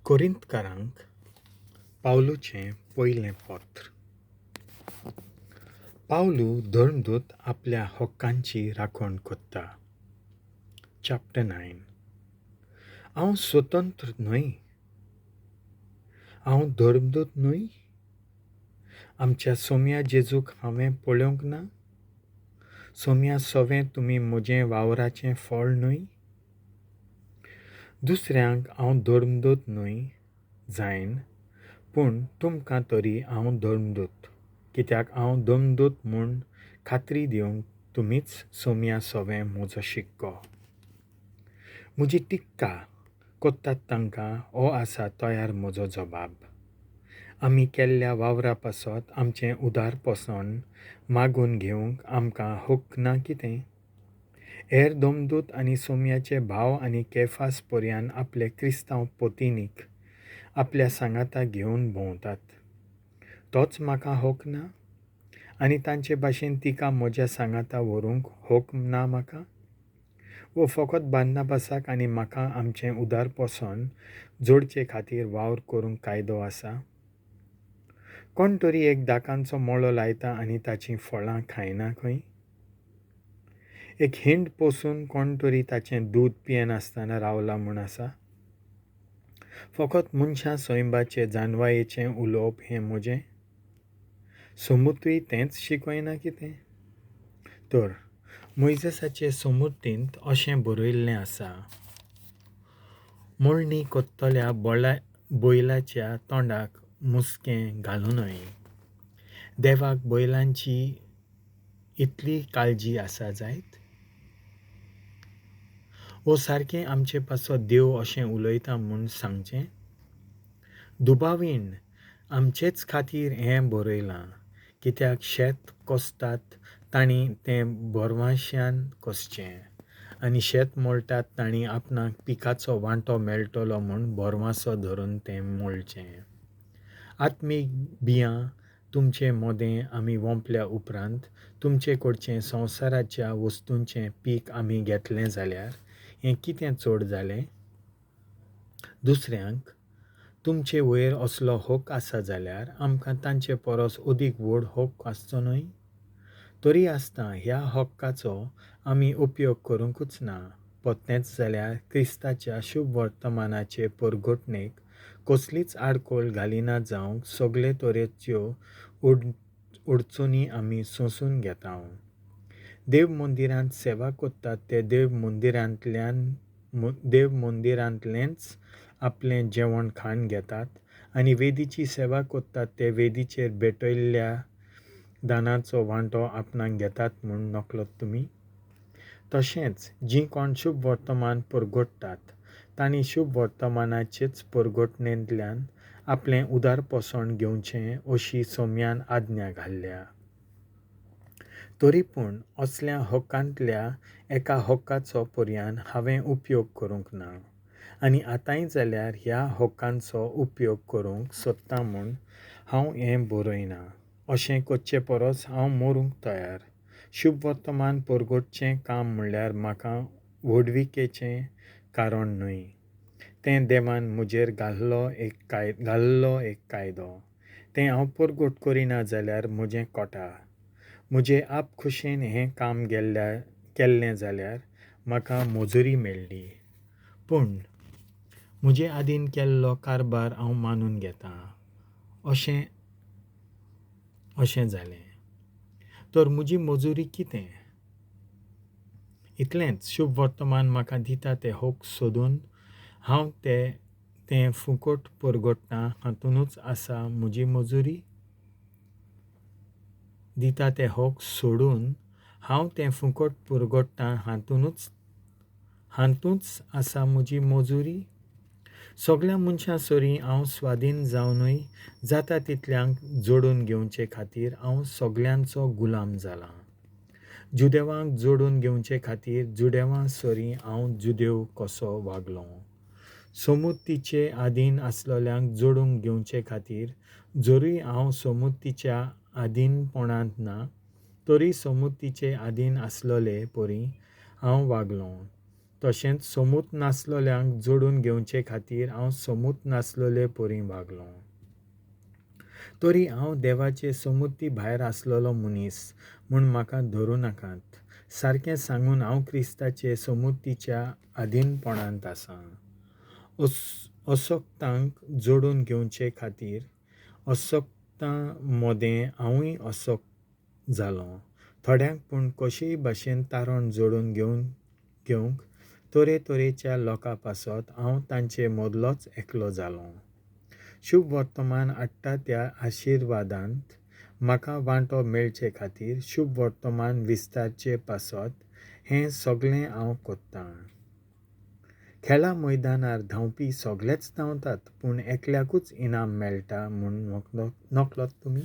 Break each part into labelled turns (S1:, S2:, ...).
S1: कोरिंतकारांक पावलूचें पयलें पत्र. पावलू धर्मदूत आपल्या हक्कांची राखण करता. चॅप्टर 9. हांव स्वतंत्र न्हय? हांव धर्मदूत न्हय? आमच्या सोम्या जेजूक हांवें पळोवंक ना? सोम्या सवें तुमी म्हजें वावराचें फळ न्हय? दुसऱ्यांक हांव धर्मदूत न्हय जायन, पूण तुमकां तरी हांव धर्मदूत, कित्याक हांव धर्मदूत म्हूण खात्री दिवंक तुमीच सोम्या सवें म्हजो शिक्को. म्हजी टिक्का कोत्तात तांकां हो आसा तयार म्हजो जबाब. आमी केल्ल्या वावरा पासत आमचें उदार पोसण मागून घेवंक आमकां हक्क ना कितें? हेर धर्मदूत आनी सोम्याचे भाव आनी केफास पर्यान आपले क्रिस्तांव पोतिनीक आपल्या सांगाता घेवन भोंवतात, तोच म्हाका हक ना? आनी तांचे भाशेन तिका म्हज्या सांगाता व्हरूंक हक ना म्हाका? वो फकत बान्नाबासाक आनी म्हाका आमचें उदार पोसण जोडचे खातीर वावर करूंक कायदो आसा? कोण तरी एक दाकांचो मळो लायता आनी ताचीं फळां खायना खंय? एक हिंड पोसून कोण तरी ताचें दूद पियेनासतना रावला म्हूण आसा? फकत मनशां सैंबाचे जानवायेचें उलोवप हें म्हजें? समुद्रूय तेंच शिकयना कितें? तर मोयजेसाचे समुद्रींत अशें बरयल्लें आसा, मळणी कोत्तल्या बैलाच्या तोंडाक मुस्कें घालूं न्हय. देवाक बैलांची इतली काळजी आसा जायत? वो सारकें आमचे पासत देव अशें उलयता म्हूण सांगचें? दुबावीन आमचेच खातीर हें बरयलां, कित्याक शेत कसतात तांणी तें भरवांश्यान कसचें, आनी शेत मोळटात तांणी आपणाक पिकाचो वांटो मेळटलो म्हूण भरवांसो धरून तें मोळचें. आत्मीक बियां तुमचे मोदें आमी वोंपल्या उपरांत तुमचे कडचें संवसाराच्या वस्तूंचें पीक आमी घेतलें जाल्यार हें कितें चड जालें? दुसऱ्यांक तुमचे वयर असलो हक आसा जाल्यार आमकां तांचे परस अदीक व्हड हक आसचो न्हय? तरी आसतना ह्या हक्काचो आमी उपयोग करूंकूच ना. पोत्तेंच जाल्यार क्रिस्ताच्या शुभ वर्तमानाचे परगटणेक कसलीच आडखळ घालिना जावंक सगळे तरेच्यो अडचणी आमी सोंसून घेता. देव मंदिरांत सेवा करतात ते देव मंदिरांतलेंच आपलें जेवण खाण घेतात आनी वेदीची सेवा करतात ते वेदीचेर भेटयल्ल्या दानाचो वांटो आपणाक घेतात म्हूण नकळत तुमी? तशेंच जीं कोण शुभ वर्तमान परगट्टात तांणी शुभ वर्तमानाचेच परगटणेंतल्यान आपलें उदार पोसण घेवचें अशी सोम्यान आज्ञा घाल्ल्या. तरी पूण असल्या हक्कांतल्या एका हक्काचो पर्यान हांवें उपयोग करूंक ना, आनी आतांय जाल्यार ह्या हक्कांचो उपयोग करूंक सोदता म्हूण हांव हें बरयना. अशें करचे परस हांव मरूंक तयार. शुभ वर्तमान परगटचें काम म्हणल्यार म्हाका व्हडविकेचें कारण न्हय, तें देवान म्हजेर घाल्लो एक कायदो. तें हांव परगट करिना जाल्यार म्हजें कोटा. म्हजे आपखुशेन हें काम केल्लें जाल्यार म्हाका मजुरी मेळ्ळी, पूण म्हजे आदीन केल्लो कारभार हांव मानून घेतां अशें अशें जालें तर म्हजी मजुरी कितें? इतलेंच शुभ वर्तमान म्हाका दिता ते हक सोदून हांव तें फुकट परगट्टां हातूनच आसा म्हजी मजुरी? दिता ते हक सोडून हांव तें फुकट परगट्टां हातूंच आसा म्हजी मजुरी? सगळ्या मनशां सरी हांव स्वाधीन जावनूय जाता तितल्यांक जोडून घेवचे खातीर हांव सगल्यांचो गुलाम जालां. जुदेवांक जोडून घेवचे खातीर जुदेवां सरी हांव जुदेव कसो वागलो. समुद्रीचे आदीन आसलेल्यांक जोडून घेवचे खातीर जरूय हांव समुद्रीच्या आदीनपणांत ना, तरी समुद्रीचे आदीन आसलेले परी हांव वागलो. तशेंच सोमूत नासलोल्यांक जोडून घेवचे खातीर हांव सोमूत नासलोले परीं वागलों. तरी हांव देवाचे सोमुती भायर आसलेलो मनीस म्हूण म्हाका धरूं नाकात. सारकें सांगून हांव क्रिस्ताचे सोमुतीच्या आदीनपणांत आसां. असक्तांक जोडून घेवचे खातीर असक्तां मदें हांवूय असक्त जालों. थोड्यांक पूण कशेय भाशेन तारण जोडून घेवन घेवंक तरेतरेच्या लोकां पासत हांव तांचे मदलोच एकलो जालों. शुभ वर्तमान हाडटा त्या आशिर्वादांत म्हाका वांटो मेळचे खातीर शुभ वर्तमान विस्तारचे पासत हें सगळें हांव कोत्तां. खेळा मैदानार धांवपी सगळेच धांवतात, पूण एकल्याकूच इनाम मेळटा म्हूण नकळत तुमी?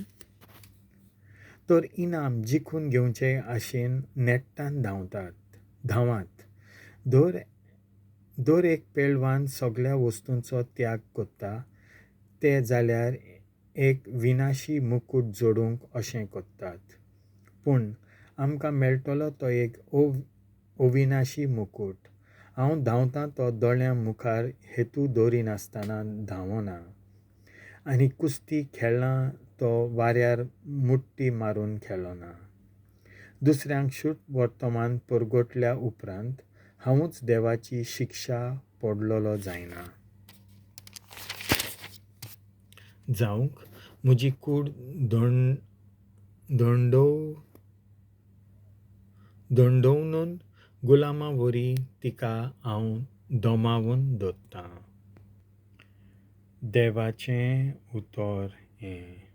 S1: तर इनाम जिखून घेवचे आशेन नेट्टान धांवतात, धांवात. दर दर एक पेलवान सगळ्या वस्तूंचो त्याग कोत्ता, ते जाल्यार एक विनाशी मुकूट जोडूंक अशें कोत्तात. पूण आमकां मेळटलो तो एक अविनाशी मुकूट. हांव धांवतां तो दोळ्यां मुखार हेतू दवरिनासतना धांवना, आनी कुस्ती खेळ्ळां तो वाऱ्यार मुट्टी मारून खेळना. दुसऱ्यांक शूट वर्तमान परगटल्या उपरांत हांवूच देवाची शिक्षा पडलेलो जायना जावंक म्हजी कूड दंडोवन गुलामा वरी तिका हांव दमावन दवरतां. देवाचें उतर हें.